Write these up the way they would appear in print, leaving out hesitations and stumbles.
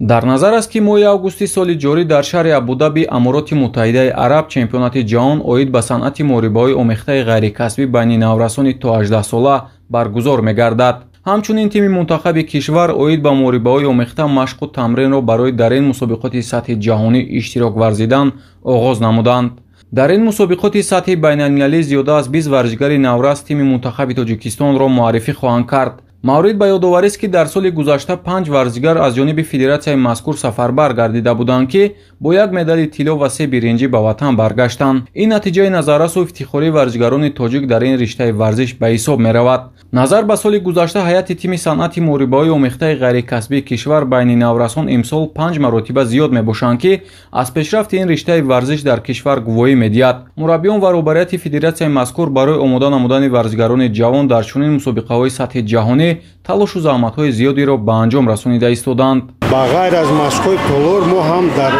Дар назар аст, ки моҳи августи соли ҷорӣ дар шаҳри Абудаби Амороти Муттаҳидаи Араб чемпионати ҷаҳон оид ба санъати муҳорибаҳои омехтаи ғайрикасбӣ байни наврасони то 18 сола баргузор мегардад. Ҳамчунин тими мунтахаби кишвар оид ба муҳорибаҳои омехта машқу тамринро барои дар ин мусобиқоти сатҳи ҷаҳонӣ иштирок варзидан оғоз намуданд. Дар ин мусобиқоти сатҳи байналмилалӣ зиёда аз 20 варзишгари наврас тими мунтахаби Тоҷикистонро муаррифӣ хоҳанд кард. Маврид ба ёдоварист, ки дар соли гузашта 5 варзишгар аз ҷониби федератсияи мазкур сафарбар гардида буданд, ки бо як медали тилло ва 3 биринҷӣ ба ватан баргаштанд. Ин натиҷаи назаррасу ифтихории варзишгарони тоҷик дар ин риштаи варзиш ба ҳисоб меравад. Назар ба соли гузашта ҳайати тими санъати муҳорибаҳои омехтаи ғайрикасбии кишвар байни наврасон имсол 5 маротиба зиёд мебошанд, ки аз пешрафти ин риштаи варзиш дар кишвар гувоҳӣ медиҳад. Мураббиён ва роҳбарияти федератсияи мазкур барои омода намудани варзишгарони ҷавон дар чунин мусобиқаҳои сатҳи ҷаҳонӣ талошу заҳматҳои зиёдеро ба анҷом расонида истоданд. Ба ғайр аз машқҳои толор мо ҳам дар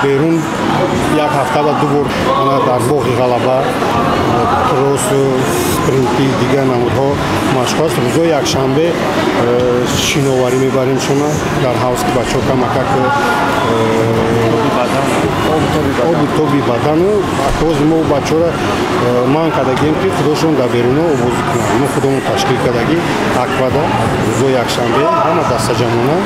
берун як ҳафта ба 2 бор дар боғи ғалаба кроссу спринти дигар намудҳо машқ аст. Рӯзҳои якшанбе шиноварӣ мебарем шуна дар ҳавз, ки бачаҳо камакак обу тоби бадану акоз мо бачаҳоро манъ кардагием, ки худошон дар беруна обозӣ кунанд. Мо худомон ташкил кардагӣ аквада рӯзҳои якшанбе ҳама дастаҷамона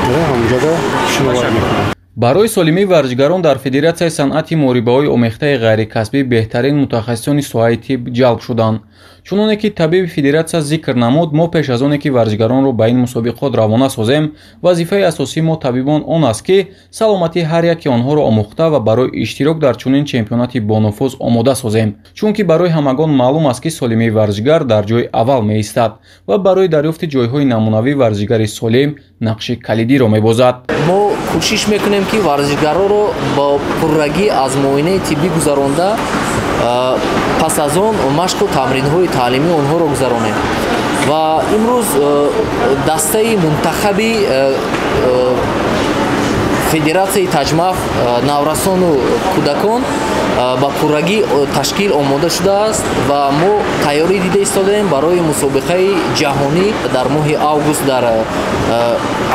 ҳамонҷода шиноварӣ мекунанд. Барои солимии варзишгарон дар федератсияи санъати муҳорибаҳои омехтаи ғайрикасбӣ беҳтарин мутахассисони соҳаи тиб ҷалб шуданд. Чуноне ки табиби федератсия зикр намуд, мо пеш аз оне ки варзишгаронро ба ин мусобиқот равона созем, вазифаи асосии мо табибон он аст, ки саломатии ҳар яки онҳоро омӯхта ва барои иштирок дар чунин чемпионати бонуфуз омода созем. Чунки барои ҳамагон маълум аст, ки солимии варзишгар дар ҷои аввал меистад ва барои дарёфти ҷойҳои намунавӣ варзишгари солим нақши калидиро мебозад. Мо кӯшиш мекунем, ки варзишгароро бо пуррагӣ аз муоинаи тиббӣ гузаронда, пас аз он машқу тамринҳои таълимии онҳоро гузаронем. Ва имрӯз дастаи мунтахаби федератсияи таҷмаф наврасону кӯдакон ба пуррагӣ ташкил омода шудааст ва мо тайёрӣ дида истодаем барои мусобиқаи ҷаҳонӣ дар моҳи август дар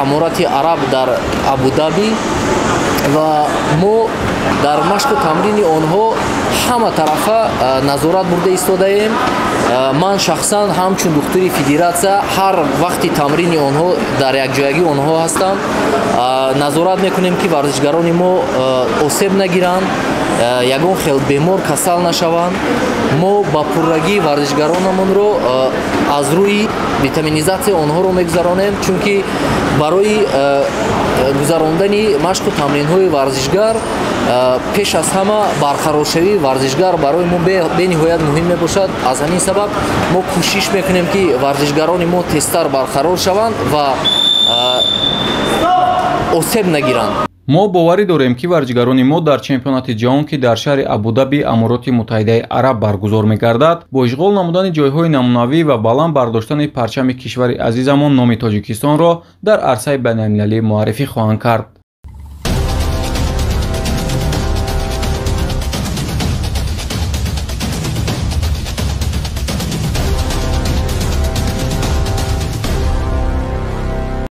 Аморати Араб дар Абудаби. Ва мо дар машқу тамрини онҳо ҳама тарафа назорат бурда истодаем. Ман шахсан ҳамчун духтури федератсия ҳар вақти тамрини онҳо дар якҷоягии онҳо ҳастам. Назорат мекунем, ки варзишгарони мо осеб нагиранд, ягон хел бемор касал нашаванд. Мо ба пуррагӣ варзишгаронамонро аз рӯи витаминизатсия онҳоро мегузаронем, чунки барои гузарондани машқу тамринҳои варзишгар пеш аз ҳама барқароршавии варзишгар барои мо бениҳоят муҳим мебошад. Аз ҳамин сабаб мо кӯшиш мекунем, ки варзишгарони мо тезтар барқарор шаванд ва осеб нагиранд. Мо боварӣ дорем, ки варзишгарони мо дар чемпионати ҷаҳон, ки дар шаҳри Абудаби Амороти Муттаҳидаи Араб баргузор мегардад, бо ишғол намудани ҷойҳои намунавӣ ва баланд бардоштани парчами кишвари азизамон номи Тоҷикистонро дар арсаи байналмилалӣ муаррифӣ хоҳанд кард.